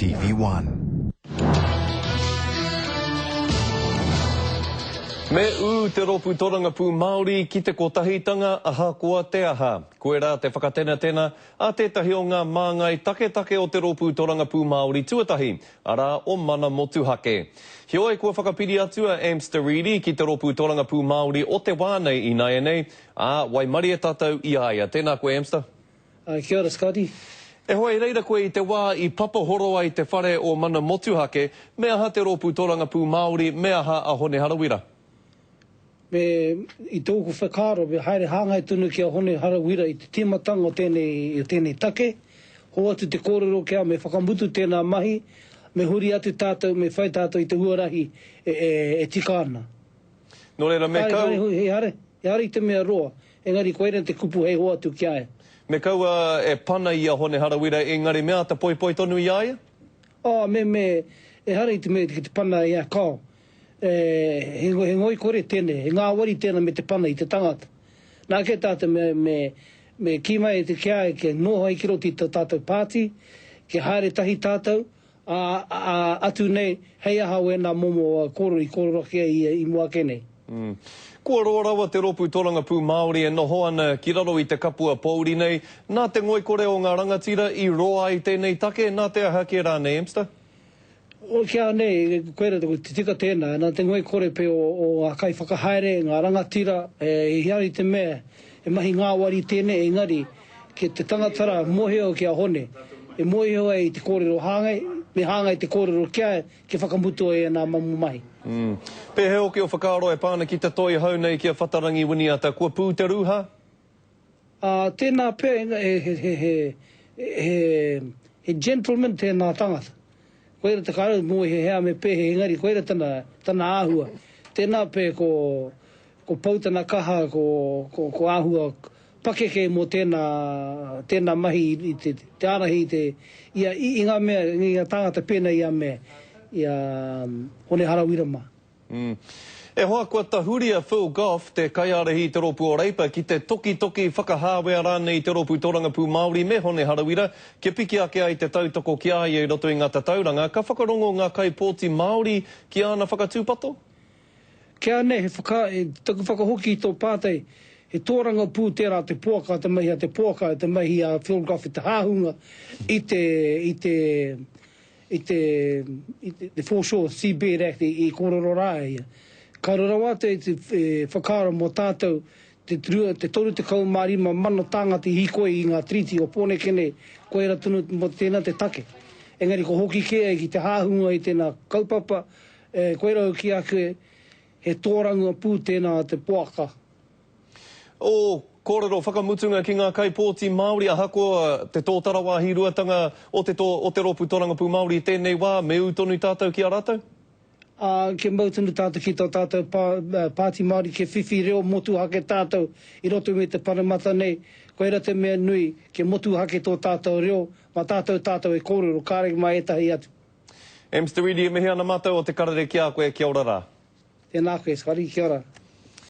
TV One. Me ū te Rōpū Torangapū Māori ki te kotahitanga ahakoa te aha. Koirā te whakatenatena a tētahi o ngā māngai taketake o te Rōpū Torangapū Māori tuatahi, arā, o Mana Motuhake. Heoi, kua whakapiri atu a Amster Reedy ki te Rōpū Torangapū Māori o te wā nei ināianei, ā, waimarie tātou i a ia. Tēnā koe, Amster. Kia ora Scotty. E hoa, i reira koe i te wā i papahoro ai te whare o Mana Motuhake, me aha te Rōpū Torangapū Māori, me aha a Hone Harawira? Me, i tōku whakaaro, me haere hāngai tonu ki a Hone Harawira i te tīmatanga o tēnei, o tēnei take, hoatu te kōrero ki a, me whakamutu tēnā mahi, me huri atu tātou, me whai tātou i te huarahi e, e, e tika ana. Nō reira, me kau. Kāre, kāre, ehara, ehara i te mea roa, Engari koira te kupu hei hoatu ki a ia. Me kaua e pana i a Hone Harawira engari me ata poipoi tonu i a ia? Oh, me, me, ehara i te mea ki te pana i a kao. E, he, he ngoikore tēnei, he ngāwari tēnā me te pana i te tangata. Nā kē tātou me, me, me kī mai te ki a ia kia noho ai ki roto i tō tātou pāti, kia haere tahi tātou, ā, ā, atu nei, hei aha wēnā momo kōrero i kōrero ake ai ia i mua ake nei. Mm. Kua roa rawa te Rōpū Torangapū Māori e noho ana ki raro i te kapua pōuri nei. Nā te ngoikore o ngā rangatira i roa ai tēnei take, nā te aha kē rānei, Amster? O, ki a nei, koira te tika tēnā, nā te ngoikore pea o, o ngā kaiwhakahaere, ngā rangatira, e, i hea i te mea, he mahi ngāwari tēnei, engari, Ki te tangata ra, mohio ki a Hone, e mohio ai i te korero hangai, me hangai te korero ki a ia, kia whakamutua i ana momo mahi. Mm. Pēhea hoki o whakaaro e pā ana ki te toi hau nei ki a Whatarangi Winiata, kua pū te rūhā? Ā, tēnā pea, enga, he, he, he, he, he, he gentleman tēnā tangata. Koira te kāre, mō he hea me pēhea, engari koira tana, tana āhua. Tēnā pea ko, ko pau tana kaha, ko, ko, ko āhua pakeke mō tēnā, tēnā mahi i te, te ārahi i te, i a, i, i ngā mea, i ngā tāngata pēnā i a me, i a Hone Harawira mā. Mm. E hoa, kua tahuri a Phil Goff, te kaiārahi i te rōpū o Reipa, ki te tokitoki whakahāwea rānei i te rōpū Torangapū Māori me Hone Harawira, kia piki ake ai te tautoko ki a ia i roto i ngā tatauranga, ka whakarongo ngā kaipōti Māori ki āna whakatūpato? Kia nei, he whaka, he, taku whakahoki i tō pātai, he tōrangapū tērā te poaka, te mahi a te poaka, te mahi a Phil Goff i te hāhunga, i te, i te, i te, i te, te Foreshore Seabed Act i, i kōrero rā e ia. Kāore rawa atu e te e, whakaaro mō tātou te, rua, te 35,000 tāngata i hīkoi i ngā tiriti o Pōneke nei, koira tonu mō tēnā te take. Engari ko hoki kē ai ki te hāhunga i tēnā kaupapa, E, koira au ki a koe, he tōrangua pū tēnā a te poaka. Ō kōrero whakamutunga ki ngā kaipōti Māori ahakoa te tōtara wāhi ruatanga o te tō, o te Rōpū Torangapū Māori i tēnei wā, me ū tonu tātou ki a rātou? Ā, kia mau tonu tātou ki tō tātou pā, Pāti Māori kia whiwhi reo motuhake tātou i roto i te paremata nei, koira te mea nui, kia motuhake tō tātou reo, mā tātou tātou e kōrero, kāre mā ētahi atu. Amster Reedy, e mihi ana mātou o Te Karere ki a koe, kia ora rā. Tēnā koe, Scotty, kia ora.